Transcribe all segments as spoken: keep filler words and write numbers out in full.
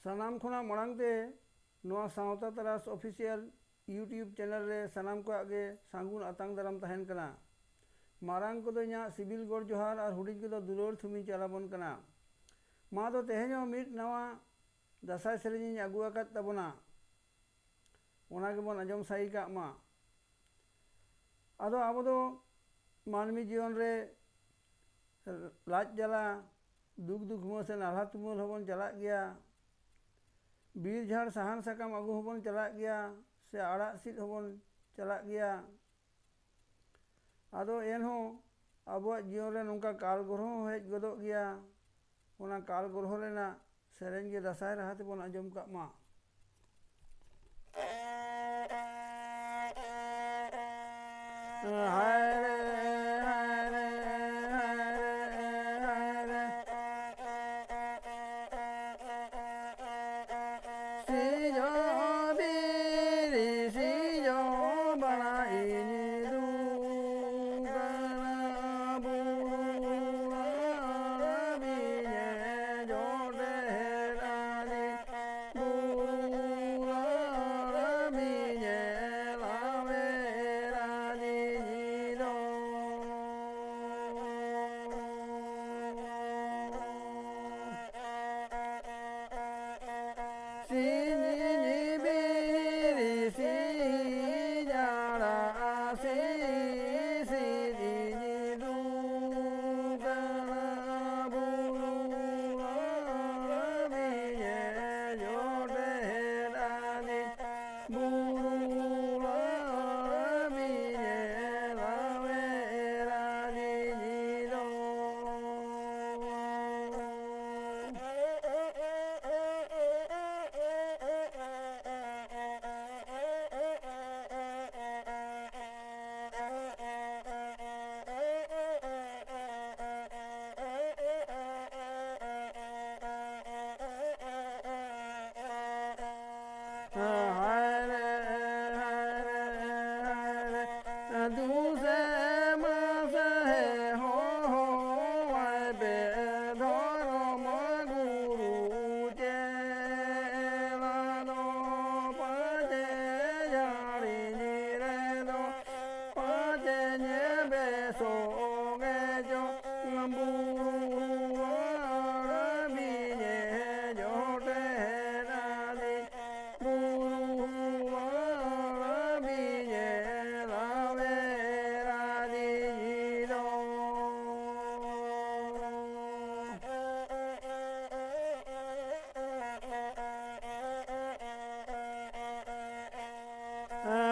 ᱥᱟᱱᱟᱢ ᱠᱷᱚᱱᱟᱜ ᱢᱟᱲᱟᱝ ᱛᱮ ᱱᱚᱣᱟ ᱥᱟᱶᱛᱟ ᱛᱟᱨᱟᱥ ᱚᱯᱷᱤᱥᱤᱭᱟᱞ YouTube ᱪᱮᱱᱮᱞ ᱨᱮ ᱥᱟᱱᱟᱢ ᱠᱚᱣᱟᱜ ᱜᱮ ᱥᱟᱹᱜᱩᱱ ᱟᱛᱟᱝ ᱫᱟᱨᱟᱢ ᱛᱟᱦᱮᱱ ᱠᱟᱱᱟ᱾ ᱢᱟᱨᱟᱝ ᱠᱚᱫᱚ ᱤᱧᱟᱹᱜ ᱥᱤᱵᱤᱞ ᱜᱚᱰ ᱡᱚᱦᱟᱨ ᱟᱨ ᱦᱩᱰᱤᱧ ᱠᱚᱫᱚ ᱫᱩᱞᱟᱹᱲ ᱛᱷᱩᱢᱤᱧ ᱪᱟᱞᱟᱵᱚᱱ ᱠᱟᱱᱟ᱾ ᱢᱟ ᱫᱚ ᱛᱮᱦᱮᱧ ᱦᱚᱸ ᱢᱤᱫ ᱱᱟᱣᱟ ᱫᱟᱸᱥᱟᱭ ᱥᱮᱨᱮᱧ ᱤᱧ ᱟᱹᱜᱩ ᱟᱠᱟᱫ ᱛᱟᱵᱚᱱᱟ, ᱚᱱᱟ ᱜᱮᱵᱚᱱ ᱟᱸᱡᱚᱢ ᱥᱟᱭ ᱠᱟᱜ ᱢᱟ᱾ ᱟᱫᱚ ᱟᱵᱚ ᱫᱚ ᱢᱟᱹᱱᱢᱤ ᱡᱤᱭᱚᱱ ᱨᱮ ᱞᱟᱡ ᱡᱟᱞᱟ, ᱫᱩᱠ ᱫᱩᱠᱷᱢᱟᱹ ᱥᱮ ᱱᱟᱞᱦᱟ ᱛᱩᱢᱟᱹᱞ ᱦᱚᱸᱵᱚᱱ ᱪᱟᱞᱟᱜ ᱜᱮᱭᱟ᱾ ᱵᱤᱨ ᱡᱷᱟᱲ ᱥᱟᱦᱟᱱ ᱥᱟᱠᱟᱢ ᱟᱹᱜᱩ ᱦᱚᱸᱵᱚᱱ ᱪᱟᱞᱟᱜ ᱜᱮᱭᱟ, ᱥᱮ ᱟᱲᱟᱜ ᱥᱤᱫ ᱦᱚᱸᱵᱚᱱ ᱪᱟᱞᱟᱜ ᱜᱮᱭᱟ᱾ ᱟᱫᱚ ᱮᱱᱦᱚᱸ ᱟᱵᱚᱣᱟᱜ ᱡᱤᱭᱚᱱ ᱨᱮ ᱱᱚᱝᱠᱟ ᱠᱟᱞ ᱜᱨᱚᱦᱚ ᱦᱚᱸ ᱦᱮᱡ ᱜᱚᱫᱚᱜ ᱜᱮᱭᱟ᱾ ᱚᱱᱟ ᱠᱟᱞ ᱜᱨᱚᱦᱚ ᱨᱮᱱᱟᱜ ᱥᱮᱨᱮᱧ ᱜᱮ ᱫᱟᱸᱥᱟᱭ ᱨᱟᱦᱟ ᱛᱮᱵᱚᱱ ᱟᱸᱡᱚᱢ ᱠᱟᱜ ᱢᱟ᱾ ᱦᱟᱭ ᱨᱮ, ᱦᱟᱭ ᱨᱮ, ᱦᱟᱭ ᱨᱮ, ᱦᱟᱭ ᱨᱮ᱾ ᱥᱤᱧ ᱦᱚᱸ ᱵᱤᱨᱤ ᱥᱤᱧ ᱦᱚᱸ ᱵᱟᱲᱟ ᱤᱧ ᱫᱩᱠ ᱠᱟᱱᱟ ᱵᱩᱨᱩ ᱨᱟᱲᱟ ᱵᱤᱧᱮ ᱡᱚᱴᱮᱫ ᱟᱹᱫᱤᱧ ᱵᱩᱨᱩ ᱨᱟᱲᱟ ᱵᱤᱧᱮ ᱞᱟᱣᱮᱨ ᱟᱹᱫᱤᱧ ᱫᱚ᱾ ᱥᱤᱧ ᱵᱤᱨᱤ ᱥᱤᱧ ᱟᱲᱟᱜ ᱥᱤᱧ ᱥᱤᱧ ᱫᱩᱠ ᱠᱟᱱᱟ ᱵᱩᱨᱩ ᱨᱟᱲᱟ ᱵᱤᱧᱮ ᱡᱚᱴᱮᱫ ᱟᱹᱫᱤᱧ ᱵᱩᱨᱩ ᱨᱟᱲᱟ ᱵᱤᱧᱮ ᱞᱟᱣᱮᱨ ᱟᱹᱫᱤᱧ ᱫᱚ᱾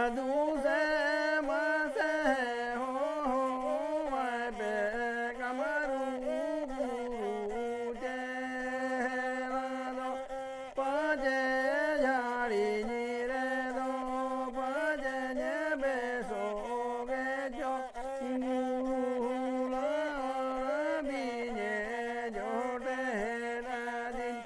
ᱟᱹᱫᱩ ᱥᱮ ᱢᱟᱥᱮ ᱦᱚᱦᱚᱣᱟᱭ ᱯᱮ ᱠᱟᱢᱟᱨᱩ ᱜᱩᱨᱩ ᱪᱮᱞᱟ ᱫᱚ ᱯᱟᱪᱮ ᱡᱷᱟᱹᱲᱤ ᱧᱤᱨᱮ ᱫᱚ ᱯᱟᱪᱮ ᱧᱮ ᱵᱮᱥᱚᱜ ᱜᱮ ᱪᱚ ᱜᱩᱨᱩ ᱦᱩᱞᱟᱹᱲ ᱵᱤᱧᱮ ᱡᱚᱴᱮᱫ ᱟᱹᱫᱤᱧ᱾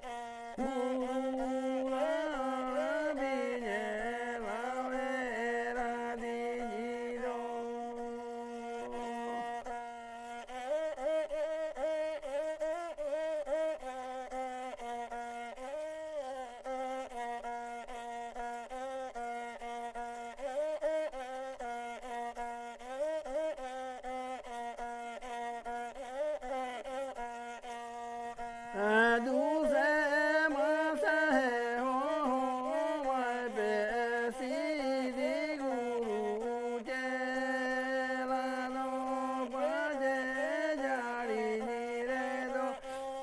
ᱟᱹᱫᱩ ᱥᱮ ᱢᱟᱥᱮ ᱦᱚᱦᱚᱣᱟᱭ ᱯᱮ ᱥᱤᱫᱤ ᱜᱩᱨᱩ ᱪᱮᱞᱟ ᱫᱚ ᱯᱟᱪᱮ ᱡᱟᱹᱲᱤ ᱧᱤᱨᱮ ᱫᱚ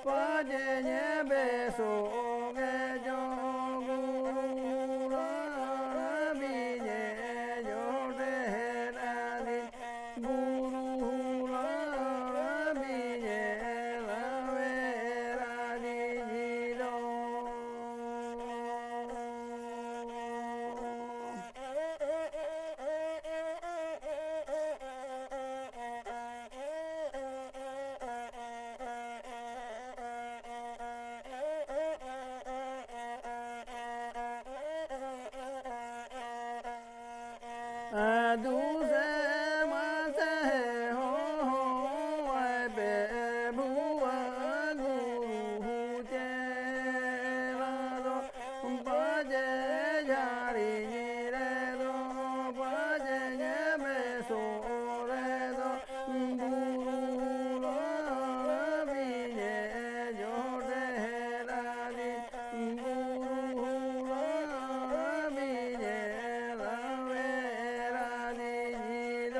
ᱯᱟᱪᱮ ᱧᱮ ᱵᱮᱥᱚᱜ ᱜᱮ ᱪᱚ ᱜᱩᱨᱩ ᱦᱩᱞᱟᱹᱲ ᱵᱤᱧᱮ ᱡᱚᱴᱮᱫ ᱟᱹᱫᱤᱧ᱾ ᱜᱩᱨᱩ ᱦᱩᱞᱟᱹᱲ ᱵᱤᱧᱮ ᱞᱟᱣᱮᱨ ᱟᱹᱫᱤᱧ ᱫᱚ᱾ ᱟᱹᱫᱩ ᱥᱮ ᱢᱟᱥᱮ ᱦᱚᱦᱚᱣᱟᱭ ᱯᱮ ᱵᱷᱩᱣᱟᱹᱝ ᱜᱩᱨᱩ ᱪᱮᱞᱟ ᱫᱚ ᱯᱟᱪᱮ ᱡᱷᱟᱹᱲᱤ ᱧᱤᱨᱮ ᱫᱚ ᱯᱟᱪᱮ ᱧᱮ ᱵᱮᱥᱚᱜ ᱨᱮ ᱫᱚ ᱜᱩᱨᱩ ᱦᱩᱞᱟᱹᱲ ᱵᱤᱧᱮ ᱡᱚᱴᱮᱫ ᱟᱹᱫᱤᱧ᱾ ᱜᱩᱨᱩ ᱦᱩᱞᱟᱹᱲ ᱵᱤᱧᱮ ᱞᱟᱣᱮᱨ ᱟᱹᱫᱤᱧ᱾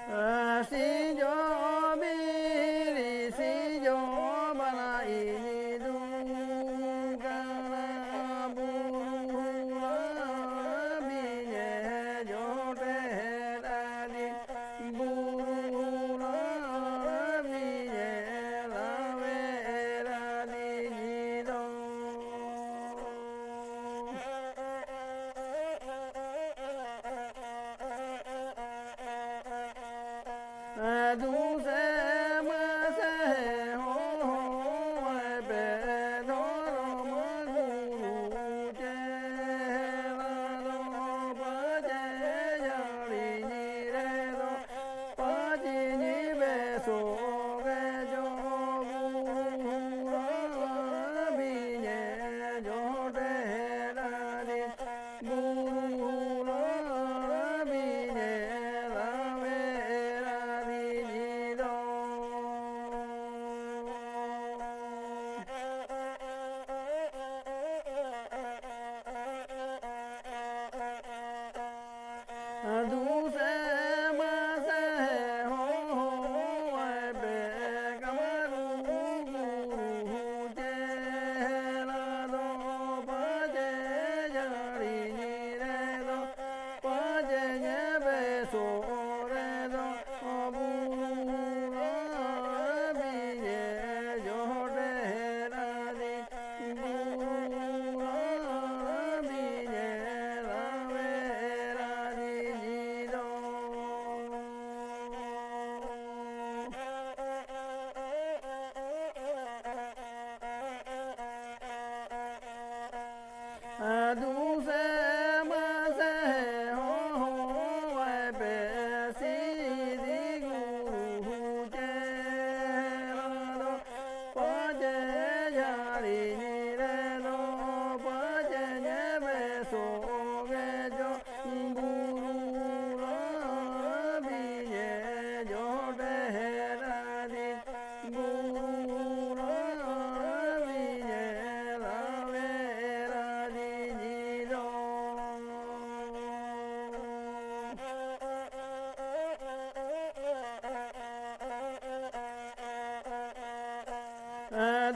ᱥᱤᱧᱡᱚ ᱵᱤᱨᱤ ᱥᱤᱧᱡᱚ ᱵᱟᱞᱟ ᱤᱧ ᱫᱩᱠ ᱠᱟᱱᱟ, ᱵᱩᱨᱩ ᱞᱟᱵᱤᱧᱮ ᱡᱚᱴᱮᱫ ᱟᱹᱫᱤᱧ, ᱵᱩᱨᱩ ᱞᱟᱵᱤᱧᱮ ᱞᱟᱣᱮᱫ ᱟᱹᱫᱤᱧ ᱫᱚ᱾ ᱫᱩᱥᱮ ᱢᱟᱥᱮ ᱦᱚᱦᱚᱣᱟᱭ ᱯᱮ ᱫᱷᱚᱨᱚᱢ ᱜᱩᱨᱩ, ᱪᱮᱦᱨᱟ ᱫᱚ ᱯᱟᱪᱮ ᱡᱟᱹᱲᱤᱧ ᱨᱮᱫᱚ ᱯᱟᱪᱮᱧ ᱵᱮᱥᱚᱜ ᱜᱮ ᱪᱚ, ᱵᱩᱨᱩ ᱞᱟᱵᱤᱧᱮ ᱡᱚᱴᱮᱫ ᱟᱹᱫᱤᱧ, ᱵᱩᱨᱩ ᱞᱟᱵᱤᱧᱮ ᱞᱟᱣᱮᱫ ᱟᱹᱫᱤᱧ ᱫᱚ᱾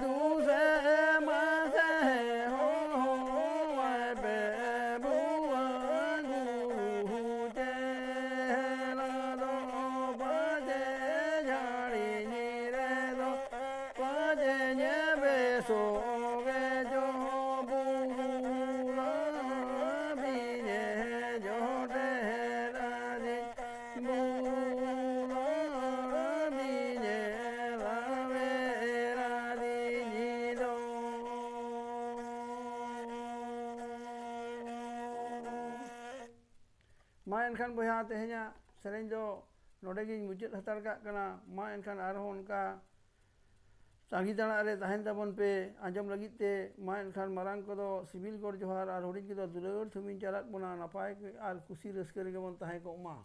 ᱫᱩᱥᱮ ᱢᱟᱥᱮ ᱦᱚᱦᱚᱣᱟᱭ ᱯᱮ ᱵᱷᱩᱣᱟᱹᱝ ᱜᱩᱨᱩ ᱪᱮᱞᱟ ᱫᱚ ᱯᱟᱪᱮ ᱡᱷᱟᱹᱲᱤ ᱧᱤᱨᱮ ᱫᱚ ᱯᱟᱪᱮ ᱧᱮ ᱵᱮᱥᱚᱜ ᱜᱮ ᱪᱚ ᱵᱩᱨᱩ ᱨᱟᱵᱤᱧᱮ ᱡᱚᱴᱮᱫ ᱟᱹᱫᱤᱧ᱾ ᱵᱩᱨᱩ ᱨᱟᱵᱤᱧᱮ ᱨᱟᱵᱮᱲ ᱟᱹᱫᱤᱧ ᱫᱚ᱾ ᱢᱟ ᱮᱱᱠᱷᱟᱱ ᱵᱚᱭᱦᱟ, ᱛᱮᱦᱮᱧᱟᱜ ᱥᱮᱨᱮᱧ ᱫᱚ ᱱᱚᱰᱮ ᱜᱤᱧ ᱢᱩᱪᱟᱹᱫ ᱦᱟᱛᱟᱲ ᱠᱟᱜ ᱠᱟᱱᱟ᱾ ᱢᱟ ᱮᱱᱠᱷᱟᱱ ᱟᱨᱦᱚᱸ ᱚᱱᱠᱟ ᱛᱟᱺᱜᱤ ᱛᱟᱲᱟᱜ ᱨᱮ ᱛᱟᱦᱮᱱ ᱛᱟᱵᱚᱱ ᱯᱮ ᱟᱸᱡᱚᱢ ᱞᱟᱹᱜᱤᱫ ᱛᱮ᱾ ᱢᱟ ᱮᱱᱠᱷᱟᱱ ᱢᱟᱨᱟᱝ ᱠᱚᱫᱚ ᱥᱤᱵᱤᱞ ᱜᱚᱰ ᱡᱚᱦᱟᱨ ᱟᱨ ᱦᱩᱰᱤᱧ ᱠᱚᱫᱚ ᱫᱩᱞᱟᱹᱲ ᱛᱷᱩᱢᱤᱧ ᱪᱟᱞᱟᱫ ᱵᱚᱱᱟ᱾ ᱱᱟᱯᱟᱭ ᱟᱨ ᱠᱩᱥᱤ ᱨᱟᱹᱥᱠᱟᱹ ᱨᱮᱜᱮ ᱵᱚᱱ ᱛᱟᱦᱮᱸ ᱠᱚᱜ ᱢᱟ᱾